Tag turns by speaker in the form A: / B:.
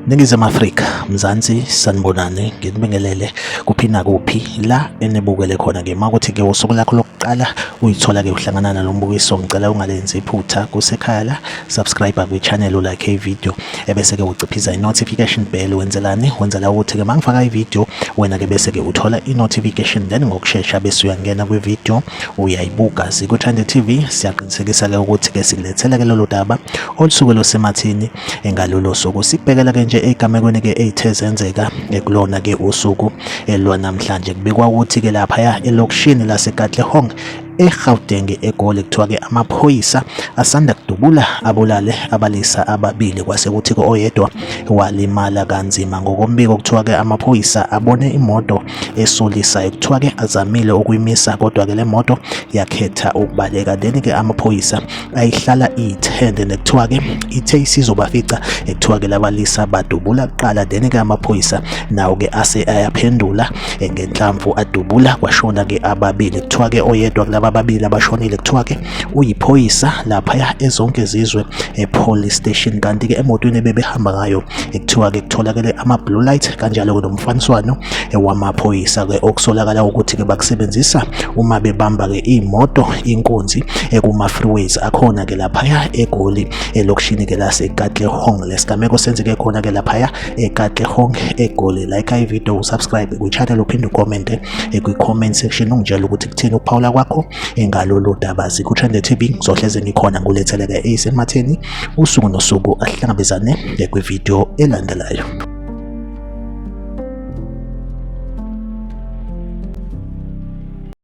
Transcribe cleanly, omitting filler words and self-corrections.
A: Ningizimu Afrika, Mzansi, sanibonani, nginibingelele kuphi nakuphi la enibukele khona ke. Makuthi ke usuku lakho lokuqala uyithola ke uhlangana nalo mbukiso, ngicela ungalenzi iphutha kusekhaya la, subscribe kwi-channel, ulike i-video, ebese ke uciphiza i-notification bell. Wenzelani? Wenzela ukuthi ke mangifaka i-video wena ke bese ke uthola i-notification, then ngokushesha bese uyangena kwi-video uyayibuka. Siku-Trend TV siyaqinisekisa ke ukuthi ke sikulethela ke lolu daba olusuke lusemathini ngalolo suku. Sikubhekela ke nje egamekweni ke eyithe zenzeka kulona ke usuku lwanamhlanje. Kubikwa ukuthi ke laphaya elokishini laseKatlehong eGauteng eGoli kuthiwa ke amaphoyisa asanda kudubula abulale abalisa ababili, kwase kuthi ke oyedwa walimala kanzima. Ngokombiko kuthiwa ke amaphoyisa abone imoto esolisayo, kuthiwa ke azamile ukuyimisa kodwa ke le moto yakhetha ukubaleka, then ke amaphoyisa ayihlala iyithende nekuthiwa ke ithe isizobafica, ekuthiwa ke labalisa badubula kuqala, then ke amaphoyisa nawo ke ase ayaphendula ngenhlamvu adubula kwashona ke ababili. Kuthiwa ke oyedwa kulaba ababili abashonile kuthiwa ke uyiphoyisa laphaya ezonke zizwe e-police station, kanti ke emotweni ebebehamba ngayo kuthiwa ke kutholakele ama-blue light kanjalo ke nomfaniswano wamaphoyisa ke okusolakala ukuthi ke bakusebenzisa uma bebamba ke imoto inkunzi kuma-freeways akhona ke laphaya eGoli elokishini ke laseKatlehong. Lesigameko senzeke khona ke laphaya eKatlehong eGoli. Like i-video, usubscribe kwi-channel, uphinde ucommente kwi-comment section ungitshela ukuthi kuthini ukuphawula kwakho ngalolu daba. Zikutrend TV, ngizohleze ngikhona ngulethele ke eyisematheni usuku nosuku. Ahlangabezane kwividiyo elandelayo.